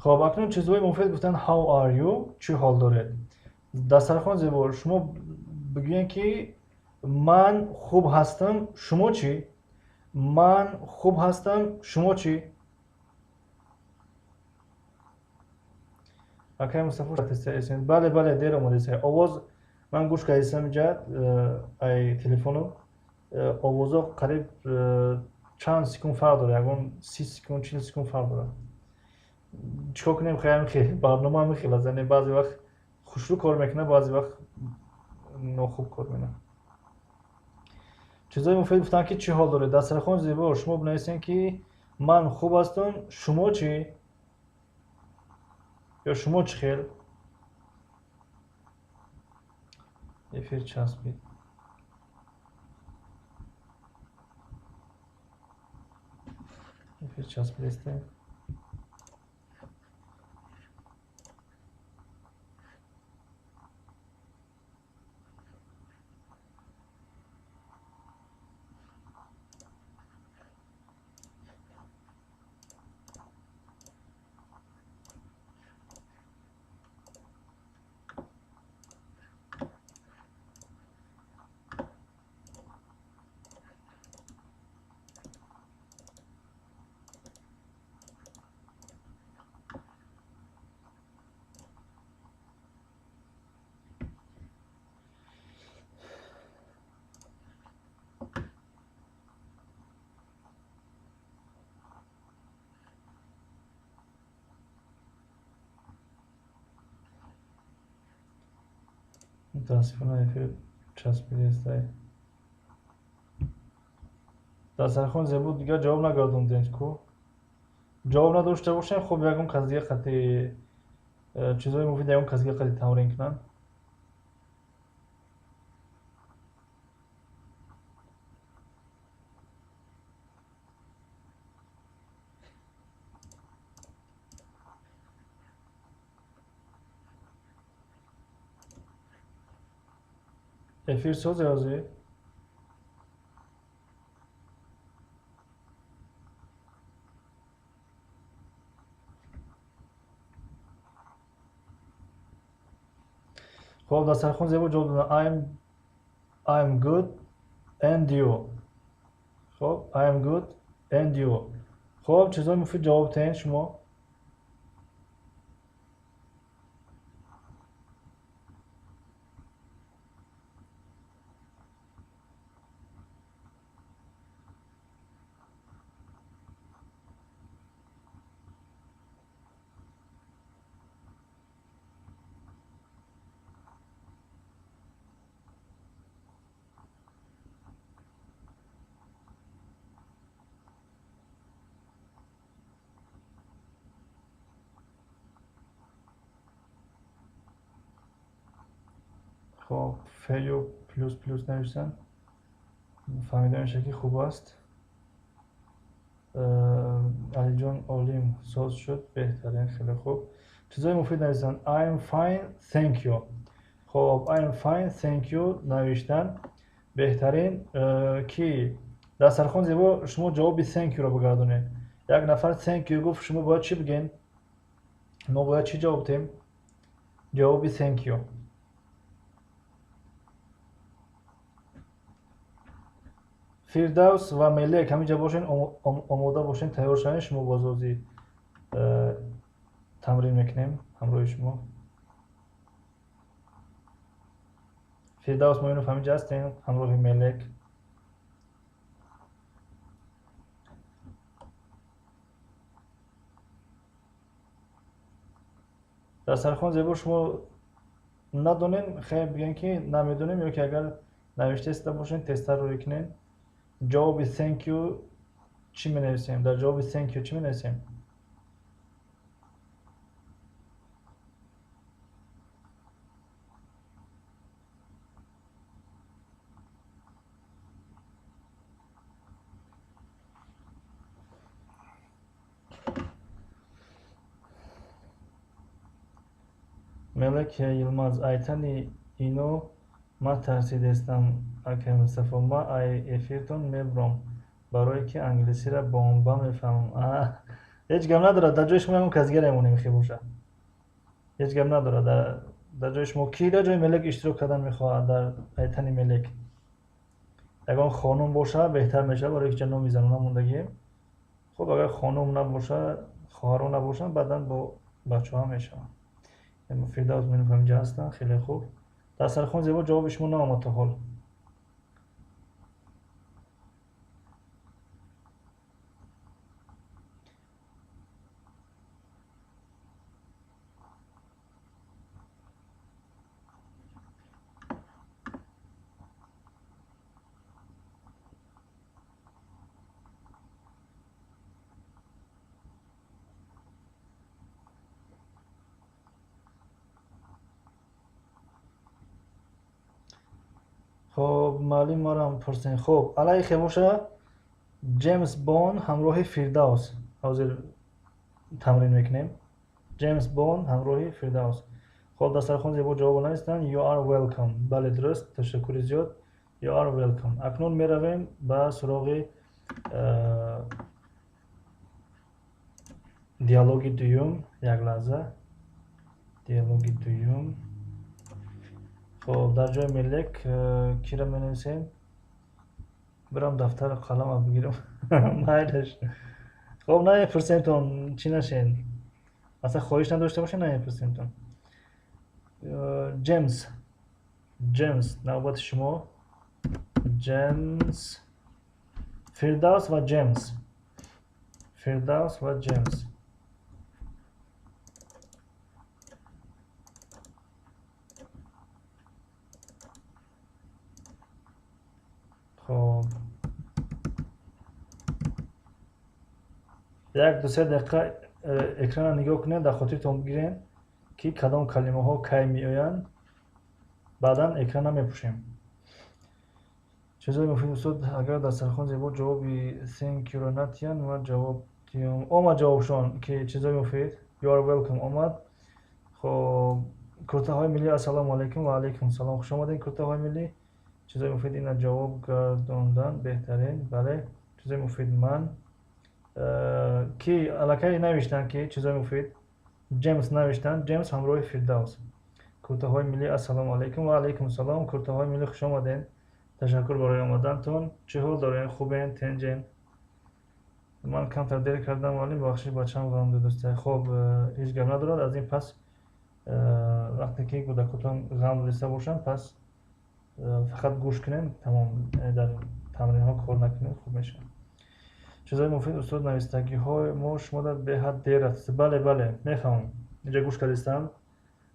Хоб, акнун чизҳои муфид гуфтан how are you? Чӣ ҳол доред? Дастархон зебо, шумо бигӯед ки ман хуб ҳастам, шумо чӣ? Ман хуб ҳастам, шумо чӣ? Акай Мустафо, бале, бале, дер омадед. Овоз ман гӯш кардистам инҷа, ай телефону. Овозо қариб чанд секунд фарқ дорад, ягон 30 секунд, 40 секунд фарқ дорад. Чикор кунем, хеле хеле барнома ҳам хеле аст, яъне баъзе вақт хушрӯ кор мекунад, баъзе вақт нохуб кор мекунад. Чизҳои муфид гуфтанд ки чӣ ҳол доред? Дастархон зебо, шумо бинависед ки ман хуб ҳастам, шумо чӣ? Ё шумо чӣ хел? Эфир часпид. Эфир часпидесте. Мутаассифона эфир часпидестай. Дастархон зебо дигар ҷавоб нагардондем ку. Ҷавоб надошта бошем, хуб ягон кас дига қати чизҳои муфид ягон кас дига қати тамрин кунанд. Эфир созе ҳозир? Хоб, дастархон зебо ҷавоб доданд. I'm good and you. Хоб, I'm good and you. Хоб, чизҳои муфид ҷавоб диҳед шумо. Хоб, фею плюс плюс навиштан, фаҳмида мешавад, ки хуб аст. Алиҷон Олим, соз шуд, беҳтарин, хеле хуб. Чизҳои муфид навиштан. I'm fine, thank you. Хоб, I'm fine, thank you навиштан, беҳтарин. Ки дастархон зебо, шумо ҷавоби thank you-ро бигардонед. Як нафар thank you гуфт, шумо бояд чӣ бигӯед? Мо бояд чӣ ҷавоб диҳем? Ҷавоби thank you. Фирдавс ва Мелек, ҳаминҷа бошен, омода бошен, тайёр шавед, шумо бозозӣ тамрин мекунем ҳамроҳи шумо. Фирдавс Муинов, ҳаминҷа ҳастем ҳамроҳи Мелек. Дастархон зебо, шумо надонем, хеле бигӯем, ки намедонем, ё ки агар навишта истода бошен, тезтар рӯй кунед. Ҷавоби thank you чӣ менависем? Дар ҷавоби thank you чӣ менависем? Мелек Йилмаз, айтани ино ма тарсидестам, акай Мустафо, ма ай эфиртон мебурам, барое ки англисиро бомба мефаҳмам. Ҳеҷ гап надорад, дар ҷои шумо ягон кас дигаре монем, хе боша. Ҳеҷ гап надорад, дар ҷои шумо ки дар ҷои Мелек иштирок кардан мехоҳад? Дар айтани Мелек ягон хонум боша, беҳтар мешавад, барое ки ҷа номи занона мондагием. Хуб, агар хонум набоша, хоҳарон набошанд, баъдан бо бачаҳо мешаванд. Фирдавс Муинов ҳаминҷа ҳастанд, хеле хуб. Дастархон зебо, ҷавоби шумо наомад то ҳол. Хоб, муаллим, марам пурсен. Хоб, алайхе боша, Ҷеймс Бонд ҳамроҳи Фирдавс ҳозир тамрин мекунем. Ҷеймс Бонд ҳамроҳи Фирдавс. Хоб, дастархон зебо ҷавоб навистанд. You are welcome. Бале, дуруст, ташаккури зиёд. You are welcome. Акнун меравем ба суроғи диалоги дуюм. Як лаҳза, диалоги дуюм. Хоб, дар ҷои Мелек кира менависем? Бирам дафтару қалама бигирам. Майлаш. Хоб, намепурсемтон, чӣ нашен, аслан хоҳиш надошта боша, намепурсемтон. Ҷеймс, Ҷеймс, навбати шумо. Ҷеймс, Фирдавс ва Ҷеймс, Фирдавс ва Ҷеймс. Хоб, як ду се дақиқа экрана нигоҳ кунед, дар хотиртон бигиред, ки кадом калимаҳо кай меоянд, баъдан экран намепӯшем. Чизои муфид, устод, агар дастархон зебо ҷавоби thank you-ро натиҳанд, ман ҷавоб диҳам. Омад ҷавобшон, ки чизои муфид, you are welcome омад. Хоб, куртаҳои миллӣ, ассалому алайкум. Ва алайкум салом, хуш омадед, куртаҳои миллӣ. Чизои муфид ина ҷавоб гардондан беҳтарин. Бале, чизои муфид ман ки аллакай навиштанд, ки чизои муфид Ҷеймс навиштанд. Ҷеймс ҳамроҳи Фирдавс. Куртаҳои миллӣ, ассалому алайкум. Ва алайкум салом. Куртаҳои миллӣ, хуш омадед. Ташаккур барои омадантон. Чӣ ҳол дорем? Хубен? Тенҷен? Ман камтар дер кардам, муаллим, бахшиш, бачаам ғам додааст. Хоб, ҳеҷ гап надорад. Аз ин пас вақте ки кӯдакотон ғам додиста бошанд, пас фақат гӯш кунем, тамом, дар тамринҳо кор накунем, хуб мешавад. Чизои муфид, устод, навистагиҳои мо шумо дар беҳад дер рафтааст. Бале, бале, мефаҳмам. Инҷа гӯш кардистам,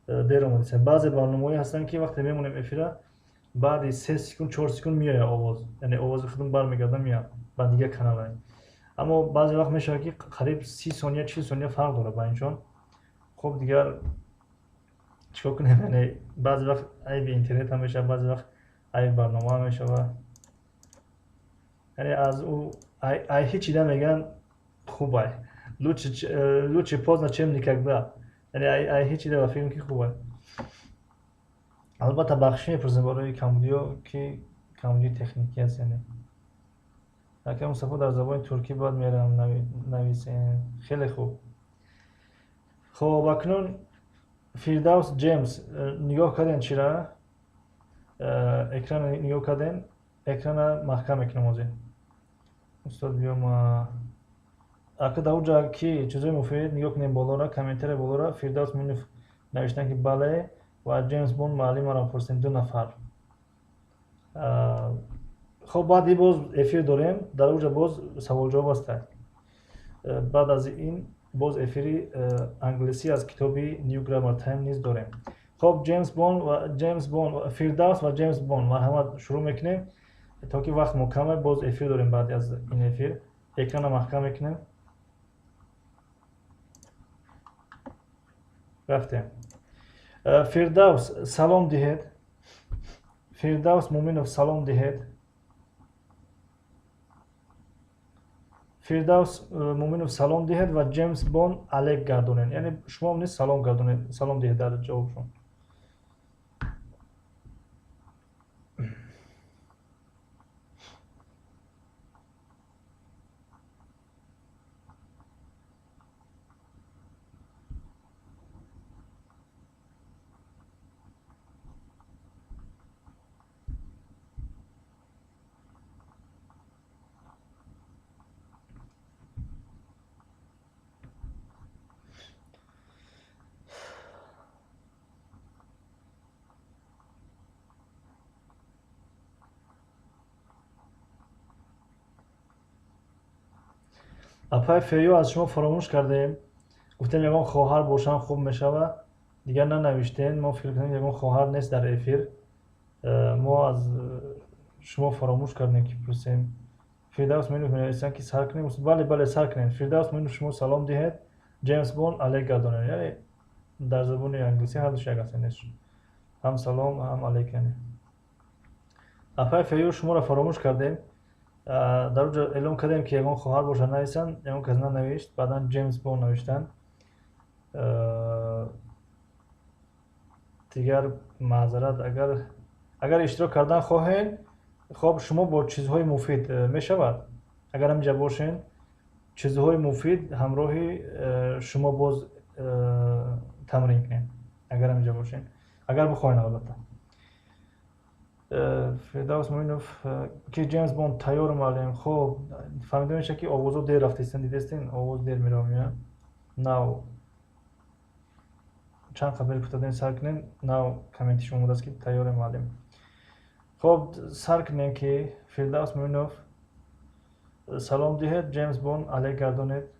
дер омадист. Баъзе барномаҳое ҳастанд, ки вақте мемонем эфира, баъди 3 секунд, 4 секунд меояд овоз, яъне овози худам бармегардам, меояд ба дигар каналай. Аммо баъзе вақт мешавад, ки қариб 30 сония, 40 сония фарқ дорад байншон. Хуб, дигар чикор кунем? Яъне баъзе вақт айби интернет ҳам мешавад, баъзе вақт айби барнома ҳам мешавад. Яъне аз ӯ ай ҳеч ида мегӯянд хубай. Лучше поздно, чем никогда. Яъне ай ҳеч ида ба фикрам, ки хубай. Албатта, бахшиш мепурсем барои камбудиҳо, ки камбудии техникӣ аст. Яъне ака Мустафо, дар забони туркӣ бояд мерам нависем. Хеле хуб. Хоб, акнун Фирдавс, Ҷеймс, нигоҳ кардем, чира экран нигоҳ кардем. Экрана маҳкам мекунам ҳозир. Устод, биё ма ака дар уҷа ки чизои муфид нигоҳ кунем болора, комментария болора. Фирдавс Муинов навиштан, ки бале, ва Ҷеймс Бонд муаллимаро пурсем, ду нафар. Хоб, баъди боз эфир дорем, дар уҷа боз саволҷавоб аст. Баъд аз ин боз эфири англисӣ аз китоби New Grammar Time низ дорем. Хоб, Ҷеймс Бонд ва Ҷеймс Бонд, Фирдавс ва Ҷеймс Бонд, марҳамат, шурӯъ мекунем, то ки вақт мо каме, боз эфир дорем. Баъди аз ин эфир экрана маҳкам мекунем. Рафтем. Фирдавс, салом диҳед. Фирдавс Муминов, салом диҳед. Фирдавс Муминов салом диҳед ва Ҷеймс Бонд алек гардонед, яъне шумо низ салом гардонед, салом диҳед дар ҷавобшон. Апай Фею, аз шумо фаромӯш кардем. Гуфтем, ягон хоҳар бошам, хуб мешавад. Дигар нанавиштем. Мо фикр кардем, ягон хоҳар нест дар эфир. Мо аз шумо фаромӯш кардем, ки пурсем. Фирдавс Муинов менависанд, ки сар кунем. Бале, бале, сар кунем. Фирдавс Муинов, шумо салом диҳед, Ҷеймс Бонд алек гардонед. Яъне дар забони англисӣ ҳардуш як аст, ҳам салом, ҳам алек. Яъне апай Фею, шуморо фаромӯш кардем. Дар уҷо эълон кардем, ки ягон хоҳар бошад, нависанд. Ягон кас нанавишт. Баъдан Ҷеймс Бонд навиштанд. Дигар маъзарат, агар иштирок кардан хоҳед. Хоб, шумо бо чизҳои муфид мешавад, агар ҳаминҷа бошен, чизҳои муфид ҳамроҳи шумо боз тамрин кунем, агар ҳаминҷа бошен, агар бихоҳем, албатта. Фирдавс Муинов ки Ҷеймс Бонд тайёр, муаллим. Хоб, фаҳмида мешавад, ки овозо дер рафтаистанд. Дидестен, овоз дер меравам. Нав чанд қабил кутадем, сар кунем. Нав комменти шумо омадааст, ки тайёре, муаллим. Хоб, сар кунем, ки Фирдавс Муинов салом диҳед, Ҷеймс Бонд алек гардонед.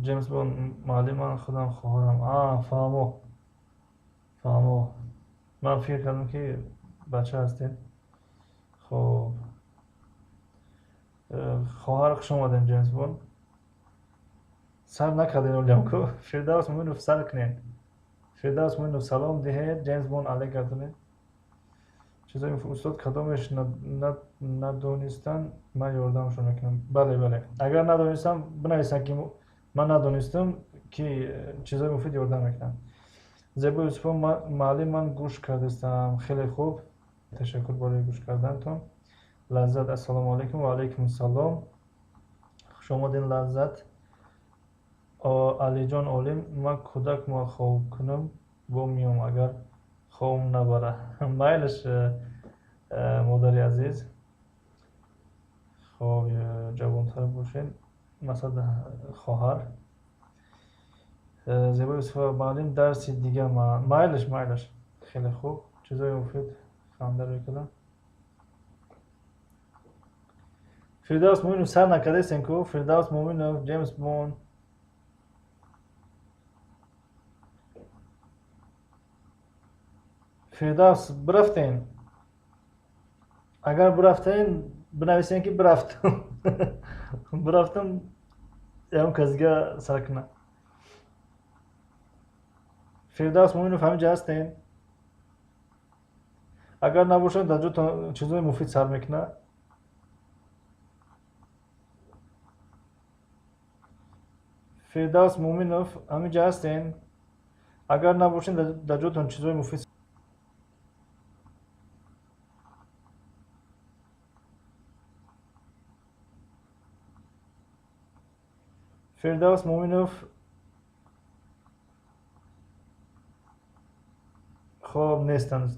Ҷеймс Бонд: муаллим, ман худам хоҳарам. А, фаҳмо, фаҳмо. Ман фикр кардам, ки бача ҳастед. Хоб, хоҳар, хуш омадем. Ҷеймс Бонд, сар накардем олям ку. Фирдавс Муинов, сар кунед. Фирдавс Муинов салом диҳед, Ҷеймс Бонд алек гардонед. Чизои устод кадомеш надонистан, ман ёрдамшон мекунам. Бале, бале. Агар надонистам, бинависанд ки ман надонистам, ки чизои муфид ёрдам мекунам. Зебо Юсуфов, муаллим, ман гӯш кардастам. Хеле хуб. Ташаккур барои гӯш кардантон. Лаззат, ассалому алайкум. Ва алайкум ассалом. Хуш омадин, Лаззат. Алиҷон Олим, ман кӯдак ма хоб кунам, бо миём, агар хобам набара. Майлаш, модари азиз. Хоб, ҷавонтар бошед. Масалан, хоҳар. Зебо Юсуфова, муаллим, дарси дига ман. Майлаш, майлаш. Хеле хуб. Чизои муфид ханда мекунам. Фирдавс Муинов сар накардастен ку? Фирдавс Муинов, Ҷеймс Бонд. Фирдавс, бирафтен? Агар бирафтен, бинависен ки бирафтам. Бирафтам, ягон кас дига сар кунад. Фирдавс Муинов ҳаминҷа ҳастен? Агар набошад, дар ҷо чизои муфид сар мекунад. Фирдавс Муинов ҳаминҷа ҳастен? Агар набошед, дар ҷотон чизои муфид. Фирдавс Муинов хоб нестанд.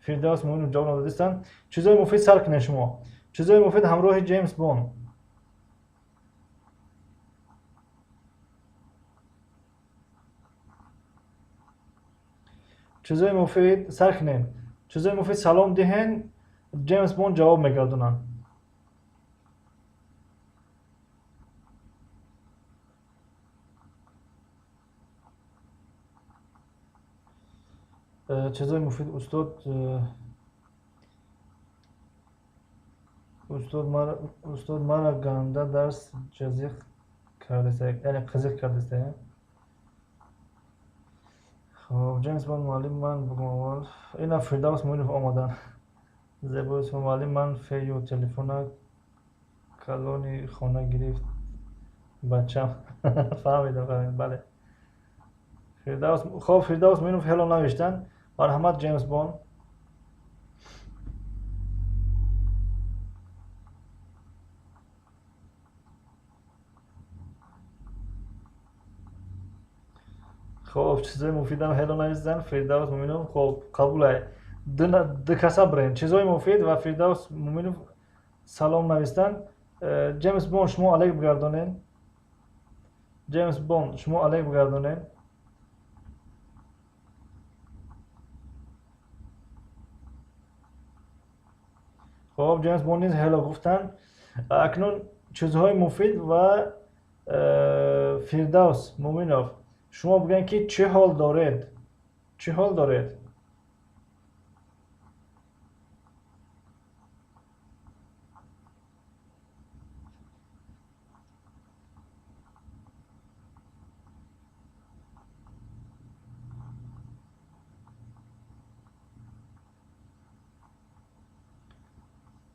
Фирдавс Муинов ҷавоб надодистанд. Чизои муфид сар кунед шумо. Чизои муфид ҳамроҳи Ҷеймс Бонд. Чизои муфид сар кунед. Чизои муфид салом диҳен, Ҷеймс Бонд ҷавоб мегардонанд. Чизои муфид устод, устод мара ганда дарс ҷазиқ кардеста, яъне қизиқ кардеста. Хоб, Ҷеймс Бонд муаллим, ман бугум аввал. Ина Фирдавс Муинов омадан. Зебо Юсуф муаллим, ман фею телефона калони хона гирифт бачам. Фаҳмидам, фаҳмидам, бале. Фирдавс, хоб, Фирдавс Муинов ҳело навиштанд. Марҳамат, Ҷеймс Бонд. Хоб, чизои муфидам ҳело навиштанд. Фирдавс Муинов, хоб, қабулай. Ду каса бирем. Чизои муфид ва Фирдавс Муинов салом навиштанд. Ҷеймс Бонд, шумо алек бигардонед. Ҷеймс Бонд, шумо алек бигардонед. Хоб, Ҷеймс Бонд низ ҳело гуфтанд. Акнун чизҳои муфид ва Фирдавс Муинов, шумо бигӯед ки чӣ ҳол доред? Чӣ ҳол доред?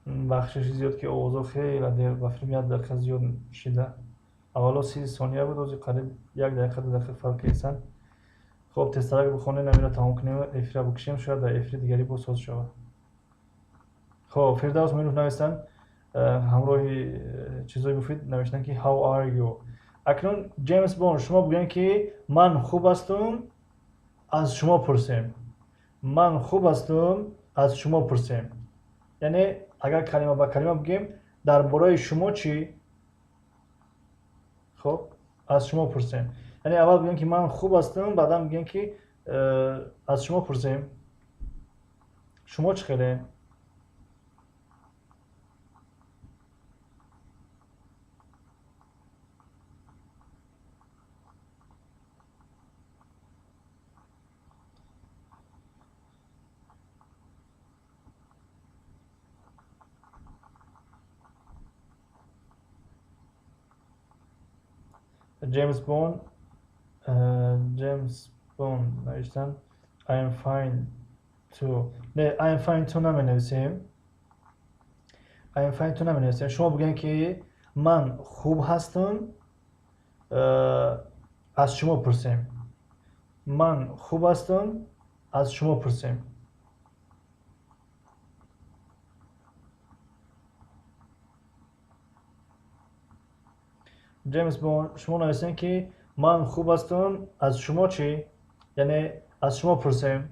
Бахшиши зиёд ки овозҳо хеле дер ба филм як дақиқа зиёд шида. Аввало 30 сония буд, ҳозир қариб як дақиқа, ду дақиқа фарқ карданд. Хоб, тезтарак бихонем, амиро тамом кунем, эфира бикушем, шояд дар эфири дигарӣ боз соз шавад. Хоб, Фирдавс Муинов навиштанд, ҳамроҳи чизои муфид навиштанд ки how are you? Акнун Ҷеймс Бонд, шумо бигӯед ки ман хуб ҳастам, аз шумо пурсем. Ман хуб ҳастам, аз шумо пурсем. Яъне агар калима ба калима бигӯем, дар бораи шумо чӣ? Хоб, аз шумо пурсем. Яъне аввал бигӯем ки ман хуб ҳастам, баъдан бигӯем ки аз шумо пурсем. Шумо чӣ хеле? Ҷеймс Бонд, Ҷеймс Бонд навиштан I am fine too. Не, I am fine too наменависем. I am fine too наменависем. Шумо бигӯед ки ман хуб ҳастам, аз шумо пурсем. Ман хуб ҳастам, аз шумо пурсем. Ҷеймс Бонд, шумо нависем ки ман хуб ҳастам, аз шумо чӣ? Яъне аз шумо пурсем.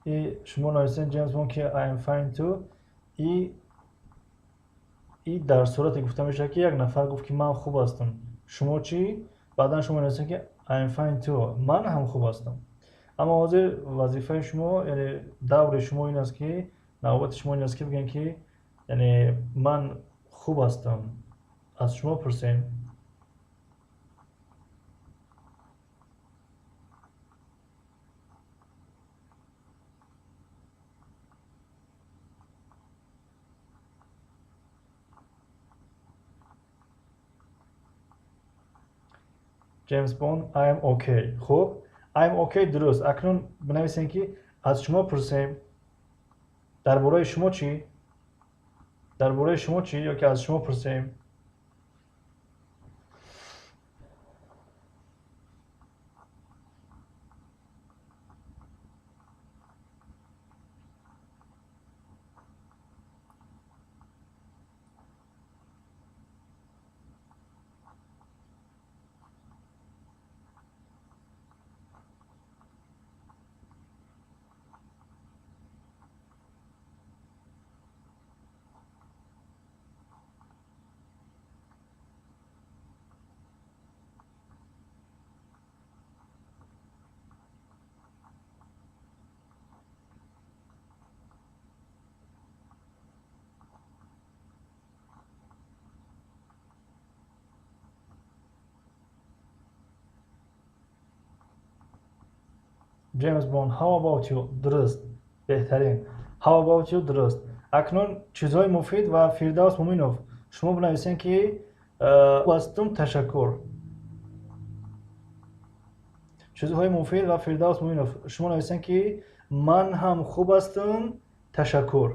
И шумо нависем Ҷеймс Бонд ки I am fine too. И дар сурате гуфта мешавад ки як нафар гуфт ки ман хуб ҳастам. Шумо чӣ? Баъдан шумо нависем ки I am fine too. Ман ҳам хуб ҳастам. Аммо ҳозир вазифаи шумо, яъне даври шумо ин аст ки, навбати шумо ин аст ки бигӯем ки яъне ман хуб ҳастам. Аз шумо пурсем. Ҷеймс Бонд, I am okay. Хуб, I am okay дуруст. Акнун бинависем ки аз шумо пурсем. Дар бораи шумо чӣ? Дар бораи шумо чӣ? Ё ки аз шумо пурсем? Ҷеймс Бонд, how about you? Дуруст. Беҳтарин. How about you? Дуруст. Акнун чизҳои муфид ва Фирдавс Муминов. Шумо бинависем ки ҳастум, ташаккур. Чизҳои муфид ва Фирдавс Муминов. Шумо нависем ки ман ҳам хуб ҳастам, ташаккур.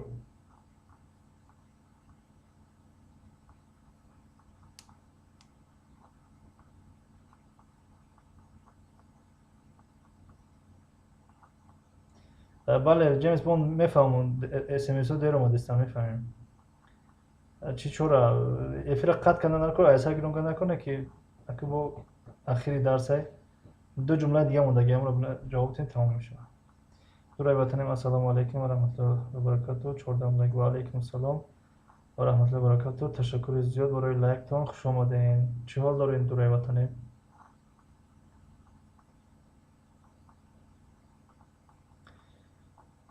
Бале, Ҷеймс Бонд мефаҳмон, СМС-ҳо дер омадистан, мефаҳмем. Чӣ чора? Эфира қатъ кардан накор, айсар гирон кардан накор, не ки аки бо ахири дарсай ду ҷумлаи дига мондаги, амро ҷавоб диҳем, тамом мешавад. Дурай ватанем, ассалому алайкум ва раҳматуллоҳи ва баракатуҳ. 14 лайк. Ва алайкум ассалом ва раҳматуллоҳи ва баракатуҳ. Ташаккури зиёд барои лайктон, хуш омадем. Чӣ ҳол дорем, дурай ватанем?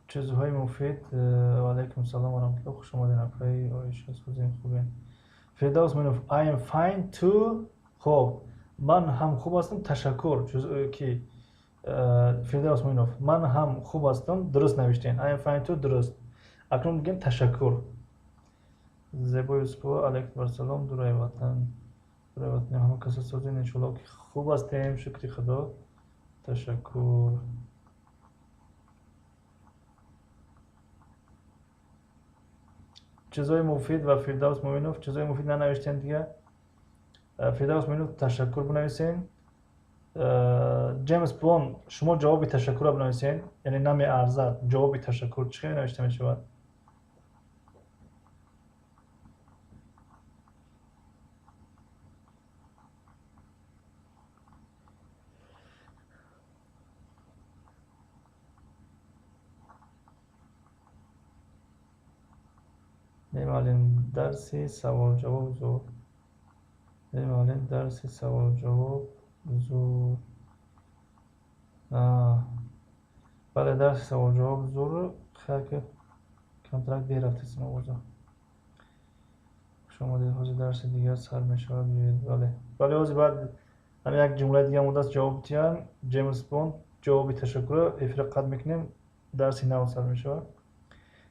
Чизҳои муфид. Ва алайкум салом ва раҳматуллоҳ, хуш омадед апаи Оиша, созем, хубем. Фирдавс Муминов, I am fine too. Хуб, ман ҳам хуб ҳастам, ташаккур. Ки Фирдавс Муминов, ман ҳам хуб ҳастам, дуруст навиштем. I am fine too, дуруст. Акнун бигем ташаккур. Зебо Юсупова, алайкум ассалом, дурай ватан. Дурай ватан, ҳама каса созем, иншоаллоҳ ки хуб ҳастем, шукри Худо. Ташаккур. Чизҳои муфид ва Фирдавс Муминов, чизҳои муфид нанавиштем дига. Фирдавс Муминов, ташаккур бинависен. Ҷеймс Бонд, шумо ҷавоби ташаккурро бинависен, яъне намеарзад. Ҷавоби ташаккур чӣ хел навишта мешавад? Не, муаллим, дарси савол-ҷавоб зур. Не, муаллим, дарси савол-ҷавоб зур. Бале, дарси савол-ҷавоб зур. Хеле ки камтарак дер рафтесем овоза. Хуш омадед, ҳозир дарси дигар сар мешавад, биёед. Бале, бале, ҳозир баъд ҳам як ҷумлаи дига мондааст ҷавоб диҳам. Ҷеймс Бонд ҷавоби ташаккурро, эфира қатъ мекунем, дарси нав сар мешавад.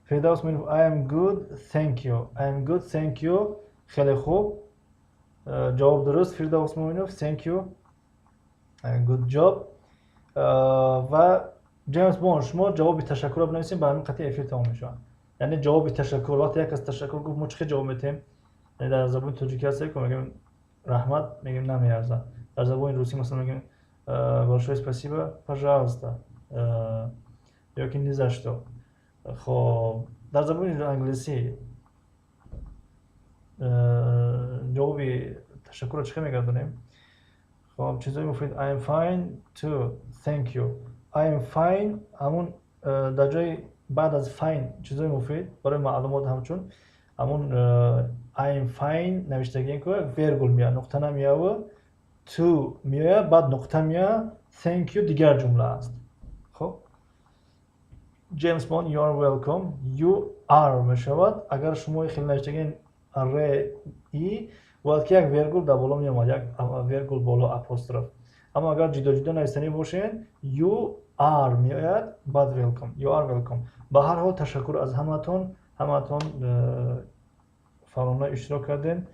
Фирдавс Муинов: "I am good, thank you." "I am good, thank you." Хеле хуб, ҷавоб дуруст, Фирдавс Муинов. Thank you, good job. Ва Ҷеймс Бонд, шумо ҷавоби ташаккурро бинависем, ба ҳамин қатъи эфир тамом мешавад. Яъне ҷавоби ташаккур, вақте як кас ташаккур гуфт, мо чӣ хел ҷавоб медиҳем? Дар забони тоҷикӣ ҳаст, ки мегӯем раҳмат, мегӯем намеарзад. Дар забони русӣ, масалан, мегӯем большое спасибо, пожалуйста ёки ни за что. Хоб, дар забони англисӣ ҷавоби ташаккурро чӣ хел мегардонем? Хоб, чизои муфид: "I am fine too, thank you." "I am fine", ҳамун дар ҷои баъд аз fine чизои муфид барои маълумот, ҳамчун ҳамун "I am fine" навиштагием, ки вергул меояд, нуқта намеояд, too меояд, баъд нуқта меояд, thank you дигар ҷумла аст. Хоб, Ҷеймс Бонд: "You are welcome." You are мешавад. Агар шумо хеле навиштагиен р и, бояд ки як вергул дар боло меомад, як вергул боло, апостроф. Аммо агар ҷудо ҷудо навистанӣ бошед, you are меояд, баъд welcome. You are welcome. Ба ҳар ҳол, ташаккур аз ҳаматон. Ҳаматон фаъолона иштирок кардем.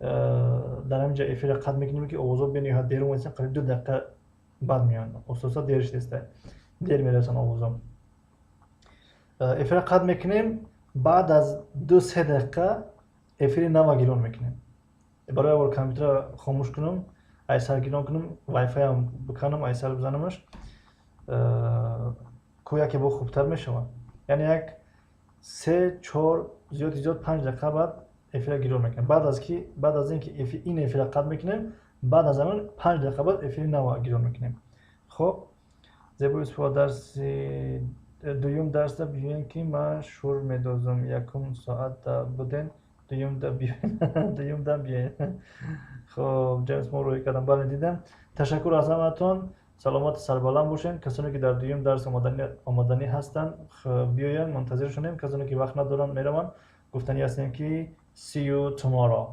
Дар ҳамин ҷо эфирро қатъ мекунем, ки овозҳо бениҳоят дер омадисан, қариб 2 дақиқа баъд меоянд. Ососа дер шудеста, дер мерасанд овозҳо. Эфирро қатъ мекунем, баъд аз 2-3 дақиқа эфири нава гирон мекунем. Барои як бор компютерро хомӯш кунам, айсар гирон кунам, вайфайам биканам, айсар бизанамаш ку, яке бо хубтар мешавад. Яъне як се, чор, зиёди зиёд 5 дақиқа баъд эфира гирон мекунем. Баъд аз ин ки ин эфира қатъ мекунем, баъд аз ҳамин 5 дақиқа баъд эфири нава гирон мекунем. Хоб, Зебо Юсупова: дарси дуюм дарсда биёем, ки ман шур медозам. Якум соатда буден, дуюмда биёен, дуюмда биёен. Хоб, Ҷеймс, мо рӯй кардам. Бале, дидам. Ташаккур аз ҳаматон, саломату сарбаланд бошед. Касоне ки дар дуюм дарс омаданӣ ҳастанд, биёянд, мунтазиршонем. Касоне ки вақт надоранд, мераванд. Гуфтанӣ ҳастем, ки see you tomorrow.